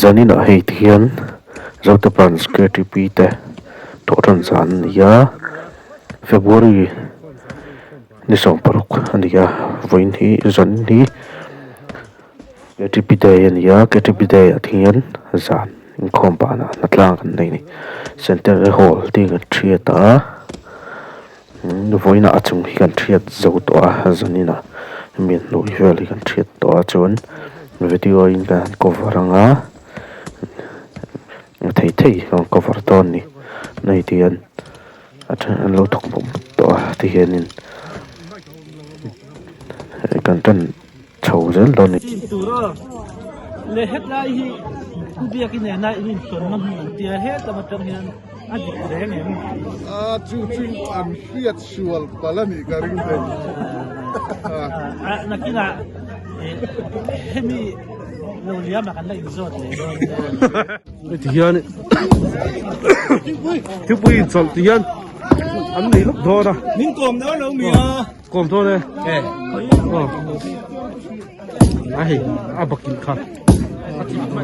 Zaninah hei ti hian Zote Branch ktp te thawhtan zan a ni a February ni 16 a ni a vawiin hi zanin hi ktp day a ni a ktp day ah te hian zan inkhawm banah hnatlang kan nei a ni centenary hall te hi kan thiat a vawiinah a chung hi kan thiat zo tawh a zaninah hemi hnuai vel hi kan thiat tawh a chuan video in kan han cover ang a thei thei kan cover dawn a ni hei ti hian a then an lo thawk mawp mawp tawh a tihianin kan tan chho zel dawn a ni. A dik reng em? A chu chu an hriat sual palh a nih ka ring thei. A nakinah hemi lo liamah kan la inzawt leh dawn nia. Heti hian thingpui inchawlh ti hian an nei lawk dawn a. Min kawm dawn lo mi a. Kawm dawn e. Aw. A hei a bakilh kha.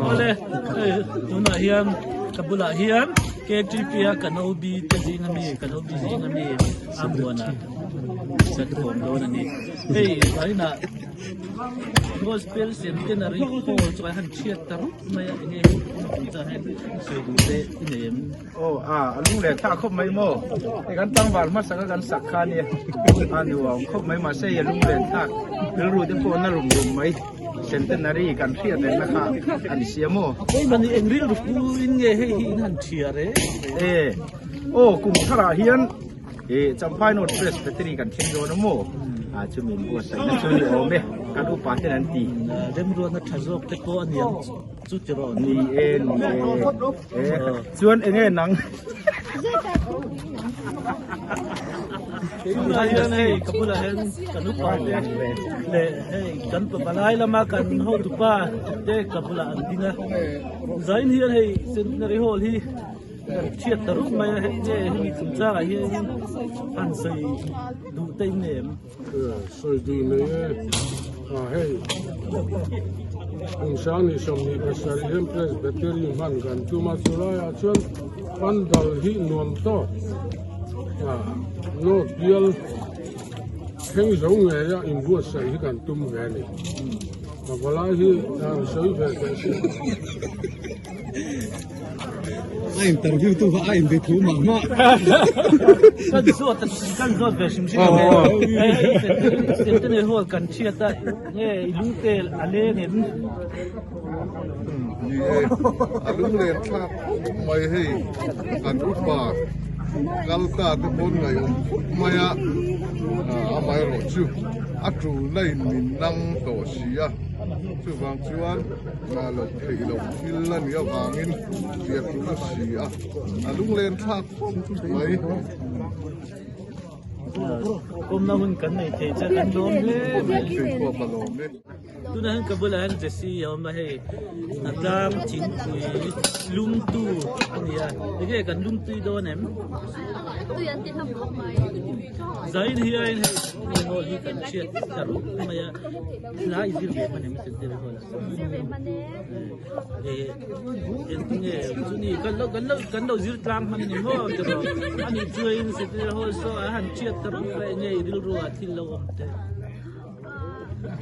Awle hei tunah hian ka bulah hian KTP a kan OB te zing ami kan OB zing ami a muanah kan kawm dawn a ni. Hei vainah Gospel Centenary Hall chu an han chhiat ta rup mai a enge hei hian sawi duh te i nei em? Aw a a lung leh thlak khawp mai maw hei kan tlangval hmasa kha kan sak kha nia a nuam khawp mai mahse hei a lung leh thlak rilru te pawh na rum rum mai centenary kan hriat reng na kha a ni sia maw. Keimahni eng rilru pu in nge hei hi in han thiar e. E aw kum tharah hian e Champhai North Presbytery kan thleng dawn a maw a chumi in buatsaihna chu ni awm e kan upa ten an ti. Remruatna tha zawk te pawh a niang. Chu ti rawh ni e ni e chuan enge nang Tunah hian hei ka bulah hian kan upa te leh hei kan palai lama kan hotupa te ka bulah an ding a zain hian hei centenary hall hi kan chhiat ta rup mai a hei nge hemi chungchangah hian han sawi duh te in em. Sawi duh nei e. A hei kum 27 hian Presbytery hman kan tum a, chulaiah chuan pandal hi nuam tawk a North bial thleng zo ngeia inbuatsaih hi kan tum ve a ni. A valai hi an sawi ve teh se. A interview tu kha a inbe thu mah mah. Kan zawt kan zawt ve hrim hrim ang e. Centenary Hall kan thiat a nge i lungte a leng em? Ni e, a lunglen thlak khawp mai hei kan upa kal ta te pawn ngaihawm khawp mai a, amaherawhchu a tulna in min nang tawh si a, chuvang chuan Ngah loh theih loh thil a nih avangin tia tul a si a, a lunglen thlak khawp mai. Kawmna hun kan nei thei che kan lawm hle mai. Kei pawh ka lawm e. Tunah hian ka bulah hian Jessie a awm a hei hnatlang thingpui lumtu a ni a, enge kan lumtui dawn em? Tui an ti hlawm khawp mai. Zain hian hei hall hi kan hriat ta rup mai a. Hla i zir ve hman em centenary hall ah. Zir ve hman e. Engtinge chuni kan lo kan lo kan lo zir tlang hman ni maw ti rawh. Ani chuain centenary hall saw a han thiat ta rawk mai nge i rilru ah thil lo awm te.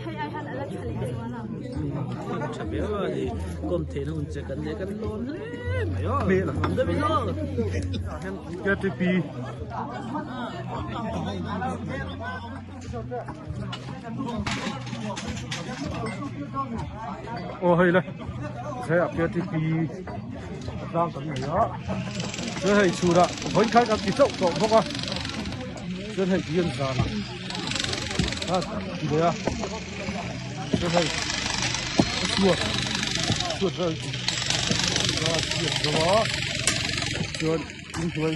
Hei ai han ala tha leh chuan ang. Han tha ve a ni kawm theihna hun che kan nei kan lawm hle mai aw. David aw. KTP. Aw hei le he a KTP a tlang kan nei a chuan hei chhunah vawi khat kan ti chauh tawh bawk a chuan hei ti an zan a ti leh a chuan hei a chhuat chhuat vel a chhiat zo a chuan inhnuai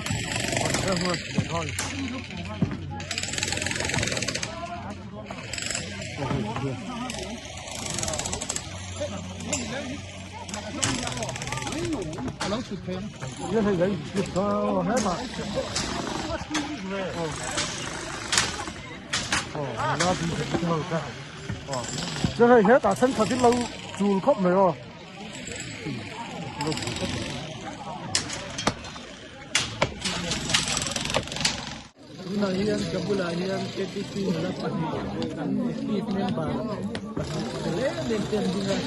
Hei hetah thenkhat in lo chul khawp mai aw. Tunah hian ka bulah hian ktp nula pahnih an active member pahnih fel em em te an ding a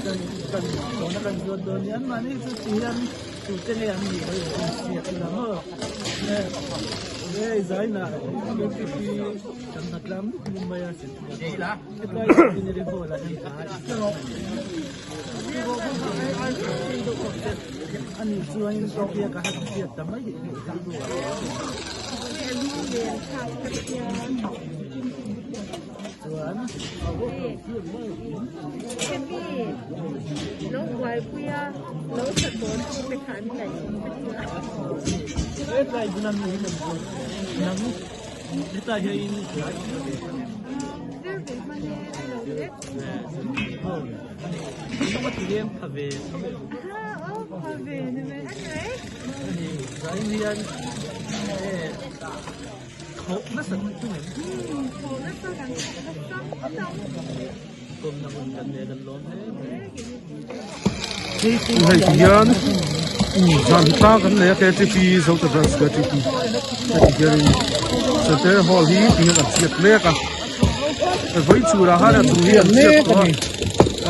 kan kan tawna kan zawt dawn hian mahni chu ti hian tute nge an nih mai an inhriat ila maw hei zainah ktp kan hnatlang mup mup mai a hetlai centenary hall ah hian Ani chuan Sophia ka han hriat ta mai chuan Hemi lo buaipuia lo sa tawh tu te kha an ngaih awm ka tia. Hetlai bula mi hi nang hetlai hian Zir ve hman e reilo te. Hei ti hian zan tlang kan nei a ktp Zota Branch ktp heti hianin Centenary Hall hi ti hian an chhiat mek a. Vawi chhurah khan a chung hi an chhiat tawh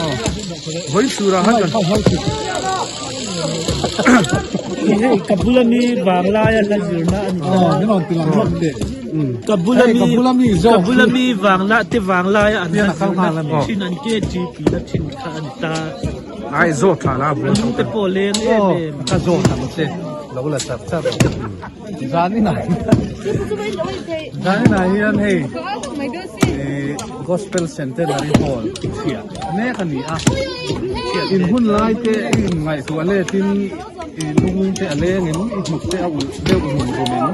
a vawi chhurah khan kan Ka bula mi vanglaia hla zirna a ni ta. Ka bula mi ka bula mi vangla te vanglaia an hla zirna thin an KTP na thin kha a ni ta. Ai zawt thla la bul. A lung te pawh leng em em. Ka zawt ang che lo la char char. Zaninah Zaninah hian hei Gospel Centenary Hall chhiah mek a ni a, in hun lai te i inngaihtuah letin i lung te a lengin i hnuk te a ulh deuh rum rumin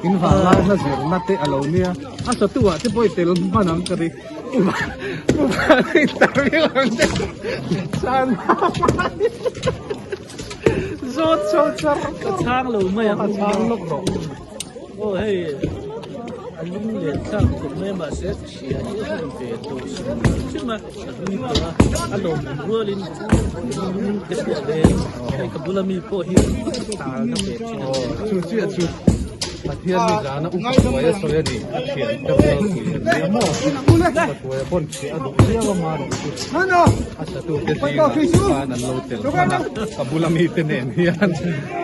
in vanlai hla zirna te a lo nia, a satu ah te pawh i tel hman ang ka ri interview ang te chan Zawt chho char ka chhang lo mai ang a chhang lawk rawh. Aw hei a lung leh thlak khawp mai mahse thian hi a hman ve tawh hrim hrim a a hlui tawh a a lawm awm rualin lung te pawh a leng hei ka bula mi pawh hi tal na ve thin a ni. Chu chiah chu Pathian mi zana upa hruai a sawi a ni a thian te rual pui a nia maw upa hruai a pawn chhiah a duh viau a ma rawh chu. A satute zingah khan an lo tel hman a, ka bula mite nen hian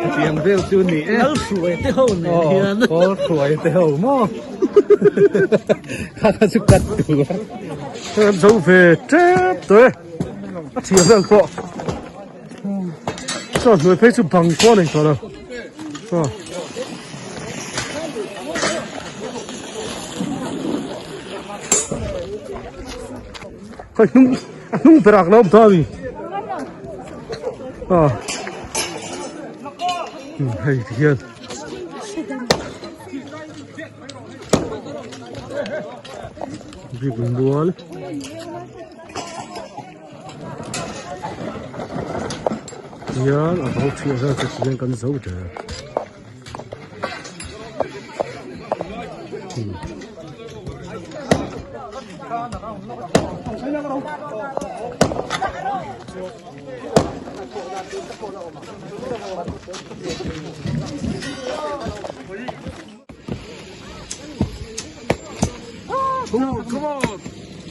hetiang vel chu ni e. Lal hruai te ho nen hian. Aw, kawl hruai te ho maw. Kha kha chu cut tur. Kan zo ve tep tawh e, a thiam vel pawh. Chaw hnuai phei chu bang pawh a nei tawh lo. Aw. Khoi hnung a hnung ber ah ka lo awm tawh a mi aw hei ti hian bik mual hian a bang chhuah vel te hian kan zo der. Come on,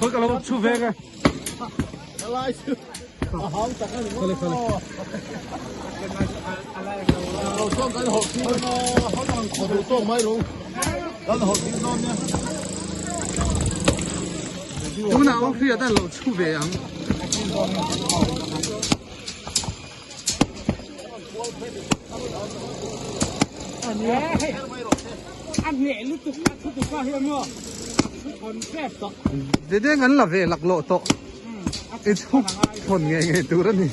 thôi cả lâu chú về kìa. Tunah awm hriat a lo chhu ve ang. Dedeng an la ve laklawh tawh. I chhuk thawn ngei ngei tur a ni.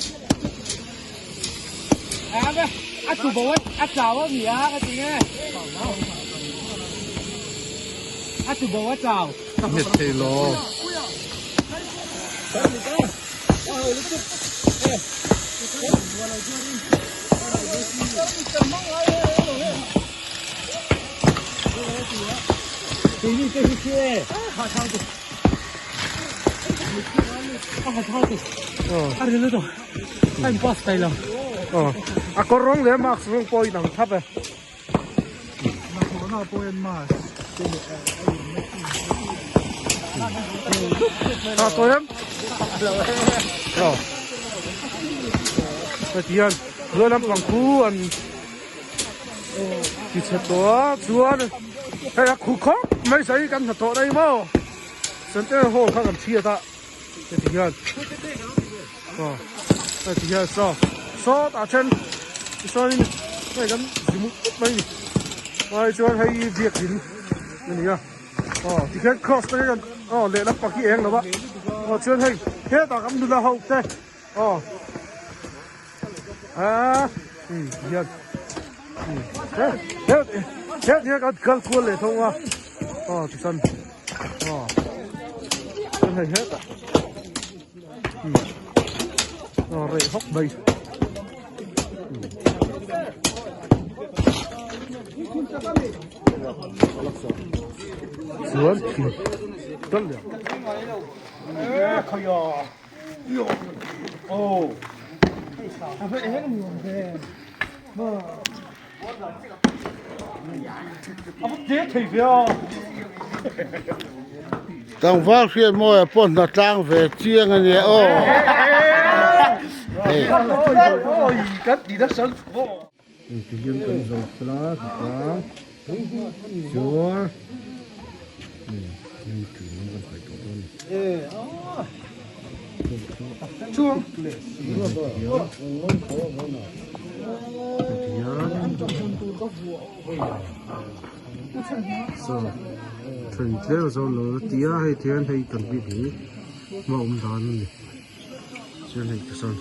Ka hmet thei lo. Aw a kawr rawng leh mask rawng pawh a inang thlap e. A tawi em? Aw heti hian hnuai lampang khu an ti chhe tawh a chuan hei a khu khawp mai sawi kan hnathawh daih maw center hall kha kan chhiat a heti hian aw heti hian saw sawtah then tichuanin hei kan zi mup mup mai a ni ai chuan hei biakin a ni a aw tikhian cross te hian aw lehlam pang hi eng lo a aw chuan hei hetah kan nula ho te aw ah um hian um he he he hian kan kal kual leh tho a aw tichuan aw chuan hei hetah um aw reh hawk mai. Chuan thing tal lian. Tlangval Hriatmawia pawh hna tlang ve chiang a nia aw. Engtihian kan zo fel a tichuan chuan hei tui lam kan paih tawh dawn a ni. Saw then tlem zawng lo la ti a hei tihian hei kan bik hi hma awm dan a ni chuan hei tichuan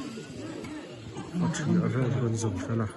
a thi a vel chu an zawm fel a.